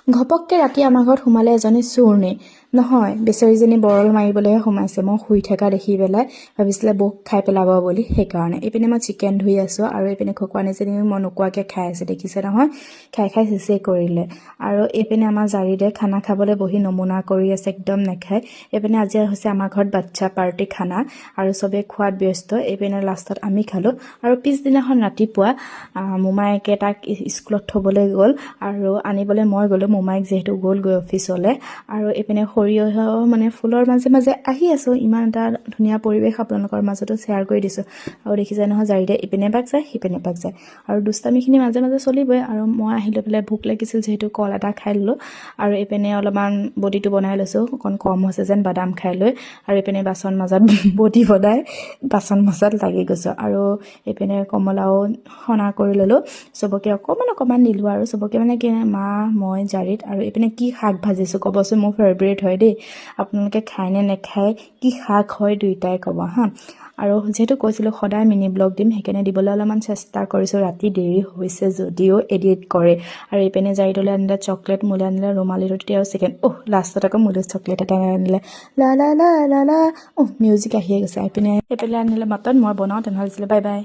ঘপককৈ ৰাতি আমাৰ ঘৰত সোমালে এজনী চোৰণী। নহয়, বেচেৰীজনী বৰল মাৰিবলৈহে সোমাইছে। মই শুই থকা দেখি পেলাই ভাবিছিলে বৌক খাই পেলাব বুলি, সেইকাৰণে। এইপিনে মই চিকেন ধুই আছোঁ আৰু এইপিনে খকুৱানীজনীও মই নোকোৱাকৈ খাই আছে, দেখিছে নহয়? খাই খাই চেচেই কৰিলে। আৰু এইপিনে আমাৰ জাৰিদে খানা খাবলৈ বহি নমুনা কৰি আছে, একদম নাখায়। এইপিনে আজি হৈছে আমাৰ ঘৰত বাচ্ছা পাৰ্টি খানা আৰু চবেই খোৱাত ব্যস্ত। এইপিনে লাষ্টত আমি খালোঁ। আৰু পিছদিনাখন ৰাতিপুৱা মোমায়েকে তাক স্কুলত থ'বলৈ গ'ল আৰু আনিবলৈ মই গ'লোঁ। মোমায়েক যিহেতু গ'লগৈ অফিচলৈ। আৰু এইপিনে সৰিয়হ মানে ফুলৰ মাজে মাজে আহি আছোঁ। ইমান এটা ধুনীয়া পৰিৱেশ আপোনালোকৰ মাজতো শ্বেয়াৰ কৰি দিছোঁ। আৰু দেখিছে নহয়, জাৰিদে ইপিনে পাক যায়, সিপিনে পাক যায় আৰু দুষ্টামিখিনি মাজে মাজে চলিবই। আৰু মই আহি লৈ পেলাই ভোক লাগিছিল যিহেতু কল এটা খাই ল'লোঁ। আৰু এইপিনে অলপমান বডিটো বনাই লৈছোঁ, অকণ কম হৈছে যেন বাদাম খাই লৈ। আৰু এইপিনে বাচন মাজাত বডি বনাই বাচন মজাত লাগি গৈছোঁ। আৰু এইপিনে কমলাও সনা কৰি ল'লোঁ, চবকে অকণমান অকণমান দিলোঁ। আৰু চবকে মানে কি, মা, মই, জাৰিত। আৰু এইপিনে কি শাক ভাজিছোঁ ক'বচোন? মোৰ ফেভৰেট হয় দেই। আপোনালোকে খায় নে নেখায়, কি শাক হয় দুয়োটাই ক'ব হা। আৰু যিহেতু কৈছিলোঁ সদায় মিনি ব্লগ দিম, সেইকাৰণে দিবলৈ অলপমান চেষ্টা কৰিছোঁ, ৰাতি দেৰি হৈছে যদিও এডিট কৰে। আৰু এইপিনে জাৰিদলৈ আনিলে চকলেট, মোলৈ আনিলে ৰুমালী ৰুটি আৰু চিকেন। অহ, লাষ্টত আকৌ মোলৈ চকলেট এটা আনিলে। লা লা লা লা লা, অহ, মিউজিক আহিয়ে গৈছে। এইপিনে এইফালে আনিলে মটন, মই বনাওঁ তেনেহ'লে। Bye bye.